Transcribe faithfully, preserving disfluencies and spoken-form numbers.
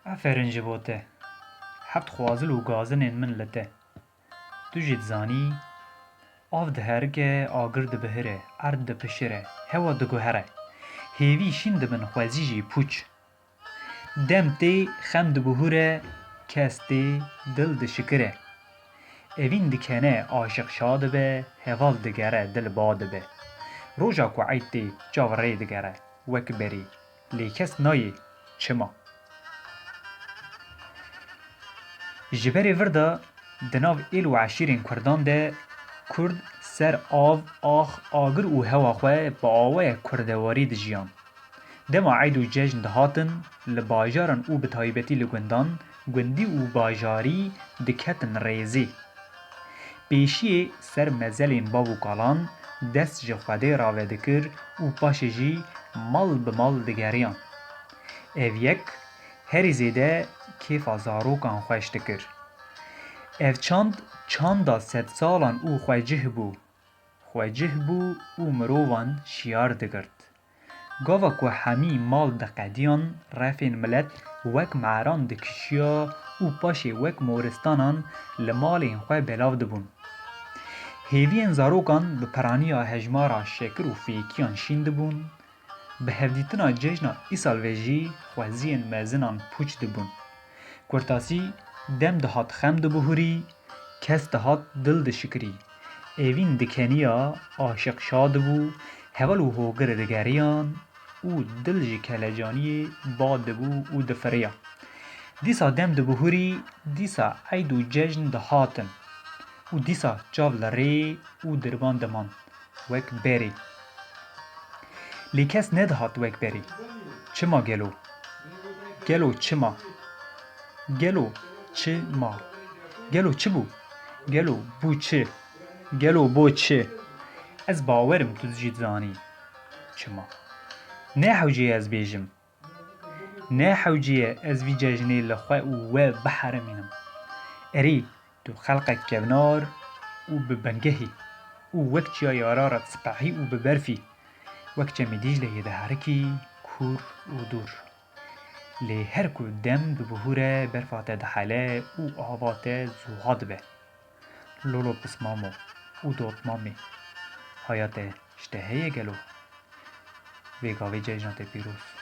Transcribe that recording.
Aferin ji bo te. Heft xwazil û gazinên min li te. Tu jî dizanî, av diherike, agir dibihire, erd dipişire, hewa diguhere. Hêvî şîn dibin, xwezî jî pûç. Dem tê, xem dibihûre, kes tê, dil dişikire. Evîn dikene, aşiq şa dibe, heval digere, dil ba dibe. Roja ku eyd tê, çav rê digere, wek berî. Lê kes nayê, çima? Ji berê vir de di nav êl û eşîrên Kurdan de Kurd ser av, ax, agir û hewa xwe bi awayek kurdewarî dijiyan. Dema eyd û cejn dihatin, li bajaran û bi taybetî li gundan, gundî û bajarî diketin rêzê. Pêşiyê ser mezelên bav û kalan dest ji Xwedê ravedikir û paşê jî mal bi mal digeriyan. Ev yek herî zêde kêfa zarokan xweş dikir. Ev çand çanda sedsalan û xwecih bû. Xwecih bû û mirovan şiyar digirt. Gava ku hemî mal diqediyan, refên milet wek meran dikişiya û paşê wek moristanan li malên xwe belav dibûn. Hêviyên zarokan bi piraniya hejmara şekir û fêkiyan şîn dibûn, bi hevdîtina cejna Îsalvê jî xweziyên mezinan pûç dibûn. Kurtasî, dem dihat xem dibihurî, kes dihat dil dişikirî. Evîn dikeniya, aşiq şa dibû, heval û hogir digeriyan û dil ji kelecaniyê ba dibû û difiriya. Dîsa dem dibihurî, dîsa eyd û cejn dihatin û dîsa çav li rê û dirban diman wek berê. Lê kes nedihat wek berê. Çima gelo? Gelo çima? Gelo çima? Gelo çi bû? Gelo bû çi? Gelo bo çi? Ez bawerim tu jî dizanî çima. Ne hewce ye ez bêjim. Ne hewce ye ez vî cejnê li xwe û we biherimînim. Erê, tu xelqek kevnar û bi bingeh î û wek çiya Ararat spehî û bi berf î, wek çemê Dîcleyê diherikî kûr û dûr. Lê her ku dem dibihûre, berfa te dihele û ava te zuha dibe. Lolo pismamo û dotmamê, haya te ji te heye gelo? Vê gavê cejna te pîroz.